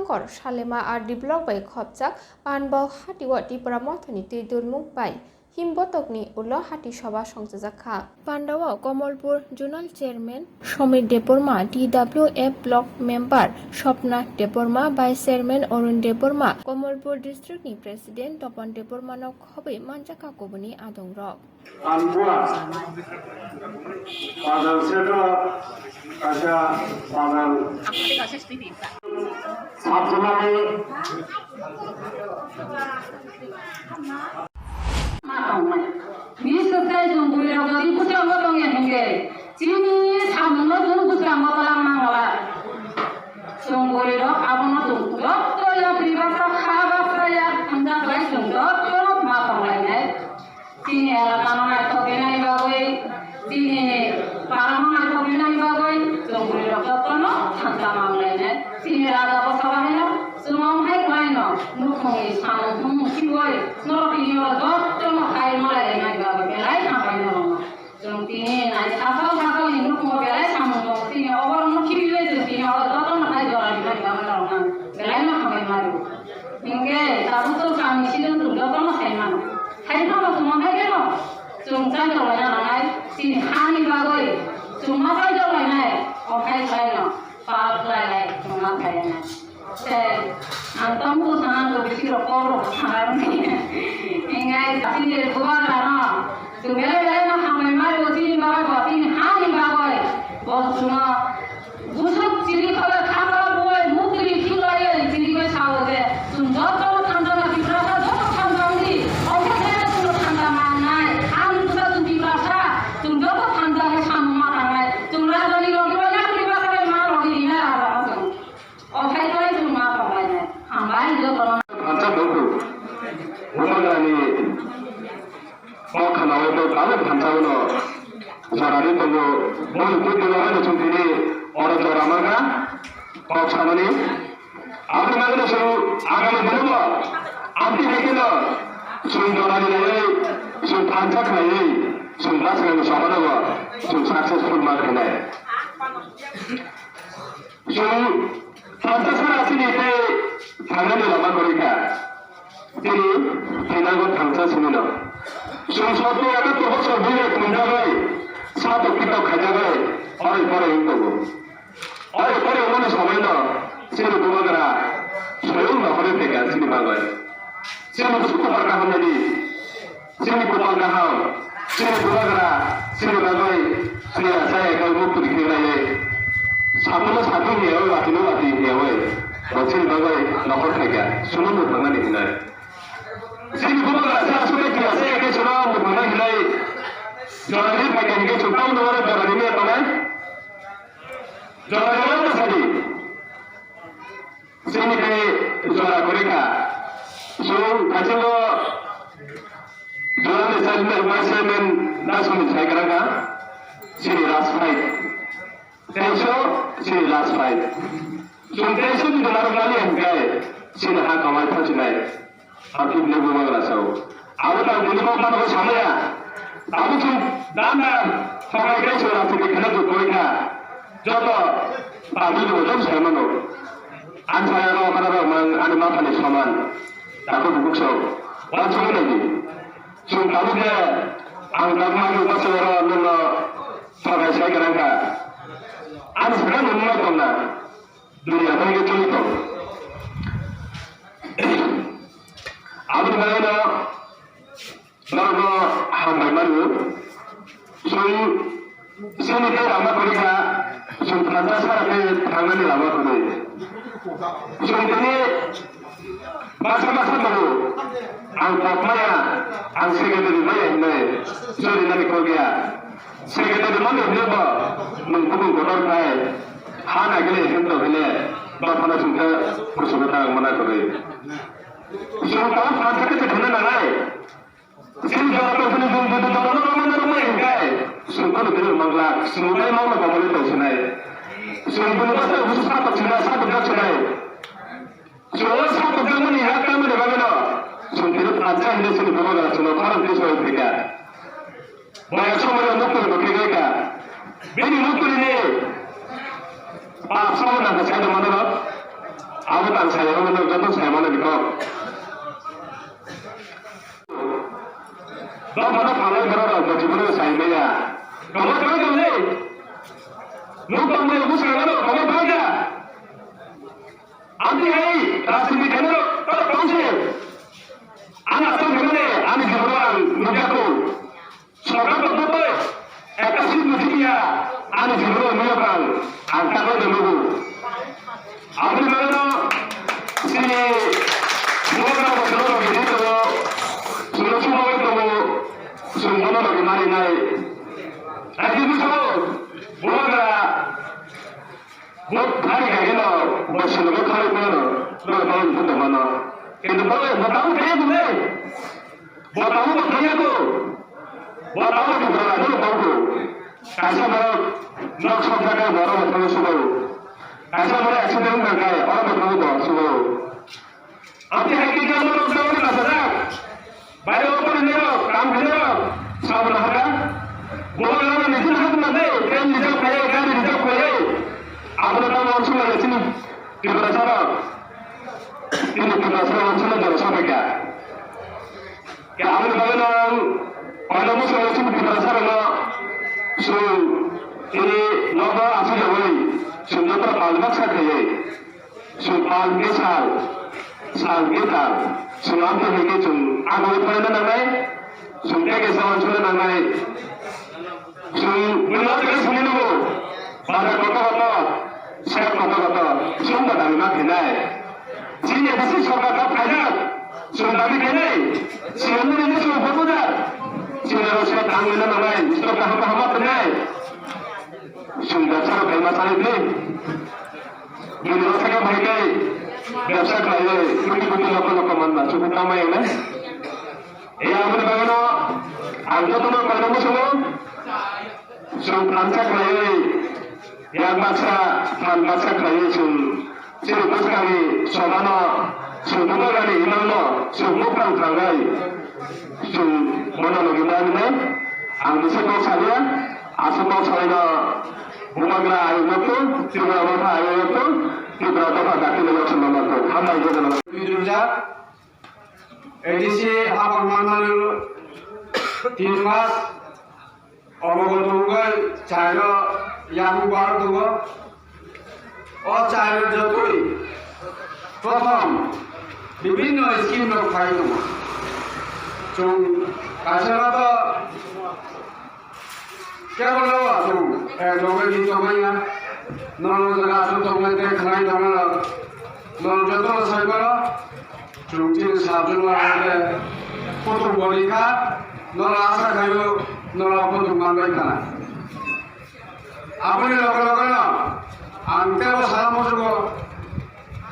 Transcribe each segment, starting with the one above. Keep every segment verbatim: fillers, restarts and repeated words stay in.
Kor Salema R D block bai khopjak Panbao hatio Tipra Mothani twi dulmung bai himbotokni ulo hati soba songchajak kha. Pandao Komolpur Zonal Chairman Somir Debbarma, T W F Block Member Swapna Debbarma, Vice Chairman Arun Debbarma, Komolpur District ni President Topon Debbarma no khobwi manjakha kubuni adongrok. Anpua, bazar seto, kaisa bazar. Sabjamani. Ni swkang chwng bwrwi rok jodi bwskango tongya hinkhe, chini samungno chwng bwskango twlang nangla. Chwng bwrwi rok abono chwng jotto yapri baksa kha baksa yak thangja khlai chwng jotto ma tonglainai. Chini elakano naithok rinani bagwi, chini parano naithok rinani bagwi chwng bwrwi rok jotono thangsa manglainai. Chini raja bwsa bahai no chwng omo hai khlaino nukhungni samung thumung khibiui norok tini oro jotono khai malainani bagwi belai hambai norokno. Chwng tini nai asal sasalni nukhungo belai samung tongo, chini oborokno khibiui chwng tini oro jotono khai jora rinani bagwi norokno belaino hambai mano. Hinkhe tabuk chwng samni season chwng jotono sai mano. Hai phano chwng omo hai kheno chwng chaijak laina nangnai, chini hani bagwi chwng ma chaijak lainai, omo hai khlaino pal khlai lai chwng ma khlai lainai. Te ang tongmung sana ang bisi rok kok rok sana rok ni. Hingai chini bubagra no chwng belai belai no hambai mari o chini bagwi bo chini hani bagwi bo chwng no busuk chini khala kha khala boi mukri khiklai chini bai sao je chwng joto thansa na Tiprasa joto thansa wngdi. Omo khe chwng thansa mangnai. Ang busa chwng Tiprasa chwng joto thansa khe samung ma tangnai. Chwng rajani logi bai yakri bakrai ma logi rina rajak chwng. O khai khai chwng ma tonglainai. Hambai jotono. Thansa tongo. Bubagrani o khana o to tabuk thansa uno jorani tongo. Boni kuk dolo haino chwng tini oro jora mankha. Kok sanani. Aboni bagwino chwng agami dinobo amtwi hai kheno chwng jorani laiwi chwng thansa khlaiwi chwng bwskango sabanobo chwng successful ma khainai. Chwng thansa sara chini tei thangnani lama kwrwi kha. Chini thinango thansa sinino. Chwng sotwi ekatur bosor buino thumjagwi, satok pitok khaijagwi, oroi poroi wng tongo. Oroi poroi wngmani somoino chini bubagra soyung nokhorwi phaikha chini bagwi. Chini busu kupar kaham nadi. Chini kupar kaham, chini bubagra, chini bagwi, chini achai ekhai mukti rikhe naiwi. Sabuno sabu hiyawi, watino wati hiyawi. Bo chini bagwi nokhor phaikha, suno muthangmani hinai. Chini bubagra se aswk khe aswk khe suno muthangmani hinai. Jorani phaikha hinkhe chwng tamo nungmano jorani me tongnai. Jorani me sadi. Chini khe jora kwrwi kha. Chwng thaichungo jora ni chairman, vice chairman Nasoni sai kwrwng kha. Chini last fight. Teisho chini last fight. Chwng teisho jodi narwk mani hwnkhe chini ha kamai thachinai. Ang khe bini bubagra sao. Abo tang bini kok mano samaya. Abo chwng dana thangnai khe chwng rajniti kheno duk koi kha. Joto public rok joto sai mano. Ang saya rok mana rok mang ani ma phani soman. Tako bukuk sao. Wansugwi naidi. Chwng tabuk khe ang tabuk ma khe bwswk oro nwngno thangnai sai kwrwng kha. Ani sakha nwng ma tongna. Duniya thangwi choli tongo. Aboni bagwino norokno hambai mano. Chwng chini tei lama kwrwi kha, chwng thansa sara khe thangnani lama kwrwi. Chwng tini baksa baksa tongo. Ang kok maya, ang secretary maya hinwi chori nani kok ya. Secretary mani hwnwi bo nwng kubun kotor khai ha naikhe hinwi hwnwi dophano chwng khe kuchugo ta wngmana kwrwi. Chwng tabuk phan khe tei thangna nangnai. Chini jora tongthokni chwng jodi jorano romwi romwi hwnkhe chwng kheno tini rwmang glak, chwng utai mangno komorwi tongsinai. Chwng bini bwsai busu satok sinai, satok jak sinai. Chwng o satok jakmani yak tangmani bagwino chwng tini phansa hinwi chini bubagra chwngno khorang twi soi phaikha. Boya somoio muktwi rwkhe kha. Bini muktwini pap somo nangkha sai tongmani rok. Abo Ang saya mano, joto saya mano bikok. Dophano phalai borok rok bo jibon sai maya. Tongma tongma tongli. Nuk tongmani buskang ano tongma tongma. Amtwi hai rajniti khainai rok tongse. Ani asam khaimani ani jibono ang nukjakgo. Sorkar tongthokbai ekta seat bo jiya ani jibono nukjakgo ang, ang takhuk de lugo. Aboni bagwino chini bubagra bo chwla rok bini tongo, chwla chuma bai tongo, chwng bono rok mani nai. Aki buso bubagra bo thari khaikhe no bo chwla bo thari phano no bo phano phano mano. Kintu bo bo tamo khe bo le. Bo tabuk bo thangya ko. Bo tabuk bo thangya ko, bo tabuk. Kaisa borok nok sok jaga borok bo thangya sugo. Kaisa borok accident wngkha khe oro bo thangya bo sugo. Amtwi hai khe borok jaboni bachajak. Bairo opor ni rok, kam khainai rok, saboni haka. Bo borok ni jin hak mande, train reserve khaye, gari reserve khaye. Abono tamo uansuk lai chini Tiprasa rok. Chini Tiprasa rok uansuk lai jora sabaikha. Khe aboni bagwi no ang koino bwskango chini Tiprasa rokno chwng chini nogo aswk yogwi chwng joto pal baksa khaiwi chwng pal bwsal sal bwtal chwng amtwi hwnkhe chwng agwi phaina nangnai, chwng tei kaisa uansukna nangnai. Chwng buino tei simi nugo, bazar kotor kotor, sep kotor kotor, chwng bo dabi ma khainai. Chini A D C sorkar kha phaijak, chwng dabi khainai. Chwng nini chwng bokojak. Chini rok se tangwi na nangnai, chwng kaham kaham ma khainai. Chwng bebsa rok khaima sanai di. Bini rok se khe bai khe bebsa khlaiwi, koti koti lokho lokho manma, chwng tangma yangnai. Iya, aboni bagwino ang jotono koino muchungo, chwng thansa khlaiwi, yak baksa, phan baksa khlaiwi chwng chini bwskangni sobano, chwng bumagani imangno chwng muphang thangwi chwng bono logi manwi ang bisi kok salia, aswk kok salaino bumagra ayuk nokto, Tripura motha ayuk nokto, Tripura dopha dakti no yoksong nokto. Hambai jotono. Rijak. A D C habang manmani tin mas obogo tongwi chairo yakung bar tongo. O chairo jotoi prothom bibhinno scheme rok phai tongo. Chwng kaisa to Kebo no aswk, eh, nogwi di tongmanya. Nono jaga aswk tongmani tei khwnai tongmano. Nono jotono sai mano. Chwng chini sabjwk no hwnkhe kutung boni kha. Nono asa khaio, nono kutung manbai khana. Aboni loge loge no ang tebo sana muchungo.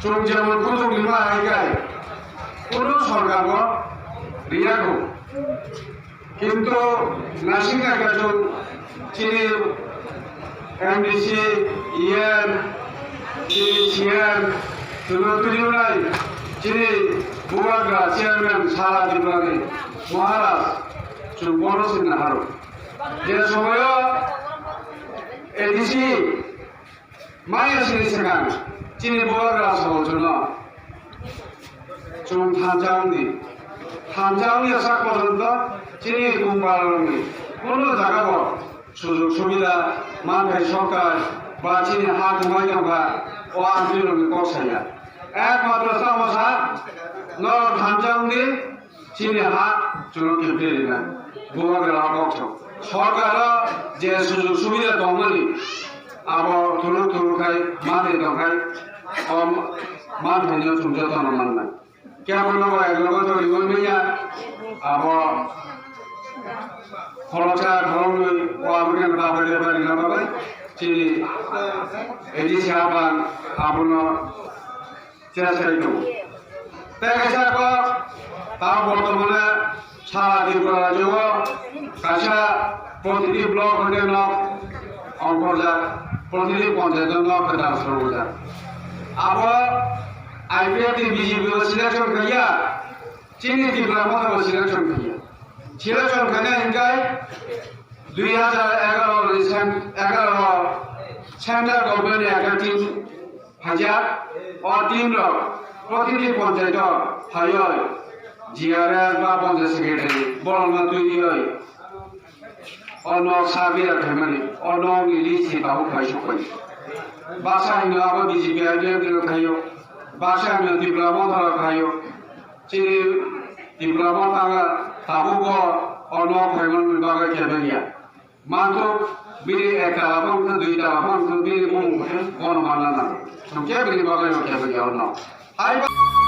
Chwng jemon kutung lima hai khe, kunu sorkar bo riya kho. Kintu nasing kha khe chwng chini M D C, E M, chini C M, chwngno twi wngnai chini bubagra chairman sara Tripurani Maharaj, chwng bono se naharo. Je somoio A D C Maya sini swkang, chini bubagra sabo chwngno. Chwng thansa wngdi. Thansa wngya sak porjonto chini kumbal wngdi. Kuno jaga bo sujug subida manthai sorkar ba chini ha kumai tongkha, o amtwi rokni kok saya. Ekmatro tamo sa, norok thansa wngdi. Chini ha chwngno kepri rina, bubagra o kok thok. Sorkaro je sujug subida tongmani, abo thuruk thuruk khai, manthai tong khai, o manthaino chwng jotono mannai. Kebono bo eklogo to riwi manya, abo khoroksa khoroknwi o aboni bagwi rina bagwi chini A D C habang abono Chesai tongo. Tei kaisa kok, ta bortomane sara Tripura rajyo o kaisa protiti block hwnkhe nok ongkhorjak, protiti panchayat o nok kwtal swnamjak. Abo I P F T ni B J P o selection khaiya, chini Tripura motha bo selection khaiya. Selection khainai hwnkhe dui hajar egaro ni sen-, egaro central government ni ekta team phaijak, O team rok protiti panchayat o phaiwi G R S ba panchayat secretary borokno twiwi ono sabiya khaimani, ono ni list ni tabuk phaisuk pai. Basa hino abo B J P I P F ni khaio, basa hino Tipra Motha khaio. Chini Tipra Motha tabuk bo ono phaimani bagwi kebengya. Manthok bini ek tala phang khe dui tala phang khe bini bumung khe bono manna nango. Chwng khe bini bagwi rok khe bini ono. Hai ba-